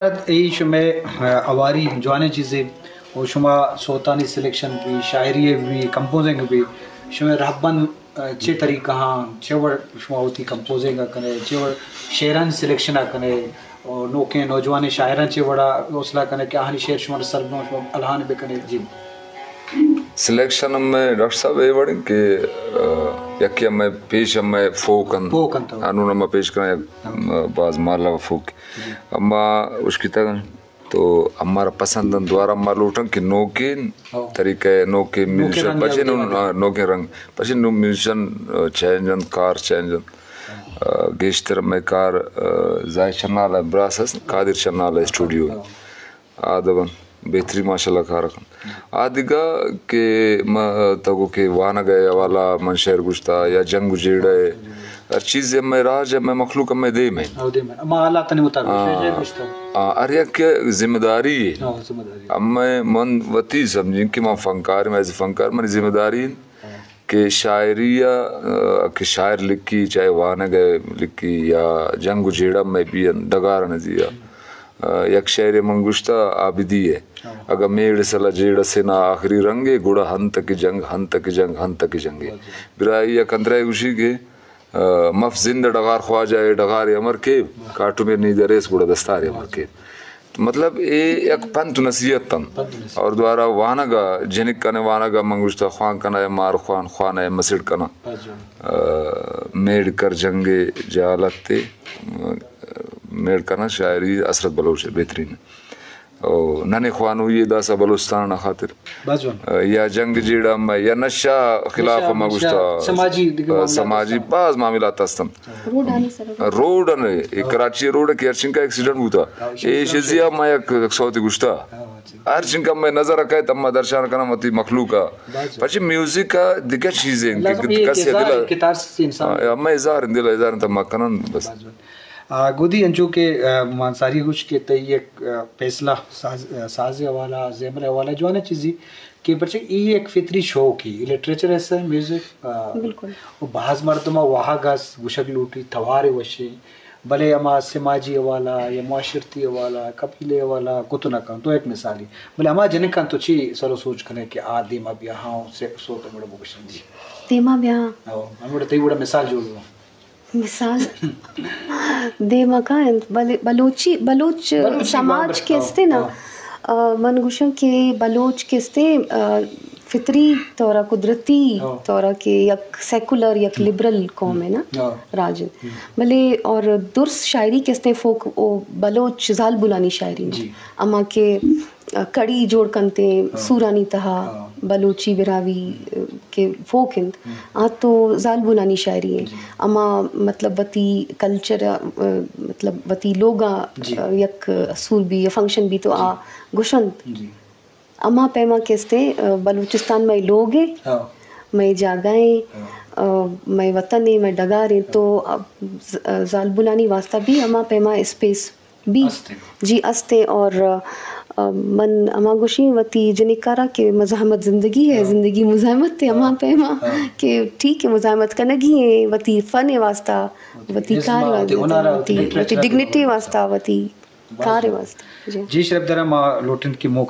اے شمئے، آ، اواری جوانیں چیزے، او شما سوتانی سلیکشن بی، شاعری بی، کمپوزنگ بی، شمئے رہبند، آ، چے طریقہ ہاں، چے وڑ شما وتی کمپوزنگ ءَ کنے، چے وڑ شعرانی سلیکشن ءَ کنے، او نوکیں نوجوانیں شاعراں چے وڑا حوصلہ کنے کہ آہانی شعر شما سر بوں، شما الہان بکنے؟ جی۔ سلیکشن ہمے ڈاکٹر صاحب اے وڑیں کہ، آ، یکے ہمے پیش ہمے فوک انت۔ فوک انت۔ انون ہمے پیش کناں یک، ہاں۔ باز مالو فوک۔ جی۔ اما اشکتگ انت۔ تو ہمارا پسند انت، دوارا ما لوٹن کہ نوکیں، ہاں۔ طریقہ، نوکیں، نوکیں میوزیشن، رنگ پچے یا نو-، وغیرہ۔ ہاں، نوکیں رنگ۔ پچے نو میوزیشن، آ، چینج انت، کار چینج انت۔ ہاں۔ آ، گیشتر مئے کار، آ، زاہد چنال ءِ براس است، قادر چنال ءِ اسٹوڈیو۔ ہاں۔ آ دبن بہترین ماشاءاللہ کار کن۔ آ دگہ کہ ما تو گو کہ وانگ ءِ حوالہ من شعر گوشتا یا جنگ و جیڑہ ءِ، ہر چیز ہمے راج، ہمے مخلوق ہمے دیم ءَ۔ او دیم ءَ۔ ہما حالاتانی مطابق آ، شعر گوشتا۔ آ، ہر یک ذمہ داری ہے۔ ہاں، ذمہ داری۔ ہمے من وتی سمجھیں کہ من فنکار، من ایز فنکار، منی ذمہ داری ہے۔ ہاں۔ کہ شاعری ءَ، آ، کہ شاعر لکھی، چاہے وانگ ءَ لکھی یا جنگ و جیڑہ مئے بی انت، ڈگار نزی ءَ۔ آ، یک شعرے من گوشتا عابدی ءِ، ہاں۔ اگاں میڑ سلا جیڑ سنا آخری رنگے، گڑا ہنت کہ جنگ، ہنت کہ جنگ، ہنت کہ جنگے۔ واہ جی۔ برائی یک اندرے گوشی کہ، آ، مف زند ڈگار خواجہ اے ڈگار امر کے، واہ۔ کاٹو میر نی دریس گڑا دستار امر کے۔ مطلب، اے یک پنت و نصیحت انت۔ پنت و نصیحت۔ اور دوارا وانگا، جنک کنے وانگا من گوشتا، خوان کنا اے مار خوان، خوان اے مسڑ کنا۔ بس جان۔ آ، میڑ کر جنگ جہالت تے، آ، میڑ کنا شاعری حسرت بلوچ ءِ بہترین۔ او ننے خوانوی داسا بلوچستان ءِ خاطر۔ بس جان۔ آ، یا جنگ جیڑہ میں، یا نشہ خلاف نشہ، ما نشہ، گوشتا۔ سماجی دگہ آ، معاملات سماجی ہستن۔ باز معاملات ہستن۔ روڈ آنی سر۔ روڈ نے، اے کراچی روڈ کہ ہرچنکا ایکسیڈنٹ بوتا۔ ہاں، اے شزیا ما یک، یک سوتی گوشتا۔ ہاں، ہاں، جی۔ ہرچنکا میں نظر کئے تما درشان کنم وتی مخلوقا۔ بس۔ پچے میوزک ءَ دگہ چیزے انت کہ لازم یہ کسی اظہار دل، کتارسس انسان۔ ہاں، ہمے اظہار دل، اظہار تما کنن بس۔ بس۔ آ، گودی انچو کہ، آ، مانساری گوش کہ تئی یک، آ، فیصلہ ساز، آ، ساز حوالہ، زیمر حوالہ، جوانہ چیزی کہ پرچہ ای یک فطری شوق ہی، لٹریچر ایسا ہے، میوزک، آ، بالکل۔ و باز مردم واہگ اس گوشگ لوٹی، توار وشی، بلے ہما سماجی حوالہ یا معاشرتی حوالہ، قبیلے حوالہ کت نہ کن۔ تو یک مثالی، بلے ہما جنکان تو چی سر و سوچ کنے کہ آ دیما بیا ہاں، سے سوت مڑ بگوشن جی۔ دیما بیا ہاں۔ او، ہموڑا تئی وڑا مثال جوڑ ہو۔ مثال دیما کا انت، بلے بلوچی، بلوچ بلوچی سماج بابت، کہ ہاں، استے نا، ہاں۔ آ، من گوشاں کہ بلوچ کہ استے، آ، فطری طورا، قدرتی ہاں۔ طورا کہ یک سیکولر، یک ہم۔ لبرل قوم ہے نا، ہاں۔ راج انت۔ ہم۔ بلے اور درس شاعری کہ استے فوک او بلوچ زالبولانی شاعری انت۔ جی۔ اما کہ کڑی جوڑ کنتے ہاں۔ سورانی تہا ہاں۔ بلوچی براہوئی کہ فوک انت، ہم۔ آ تو زالبولانی شاعری انت۔ جی۔ اما مطلب وتی کلچر، آ، مطلب وتی لوگا، جی۔ آ، یک سور بی یا فنکشن بی تو آ جی۔ گوشنت۔ جی۔ اما پیما کہ استے، آ، بلوچستان مئے لوگ اے، ہاں۔ مئے جاگہ اے، ہاں۔ آ، مئے وطن اے، مئے ڈگار اے، ہاں۔ تو، آ، ز-، آ، زالبولانی واسطہ بھی اما پیما اسپیس بی۔ است اے۔ جی، است اے اور، آ، من ہما گوشی وتی جنکارا کہ مزاحمت زندگی ہے، ہاں۔ زندگی مزاحمت ہے، ہاں۔ ہما پیما ہاں۔ کہ ٹھیک ہے، مزاحمت کنگی ہے، وتی فن واسطہ، وتی وتی ازم کار واسطہ، وتی ہنر واسطہ، وتی وتی لٹریچر وتی ڈگنیٹی واسطہ۔ واسطہ، وتی بس کار جی۔ واسطہ۔ جی۔ جی شرف درا، ما لوٹن کہ موقع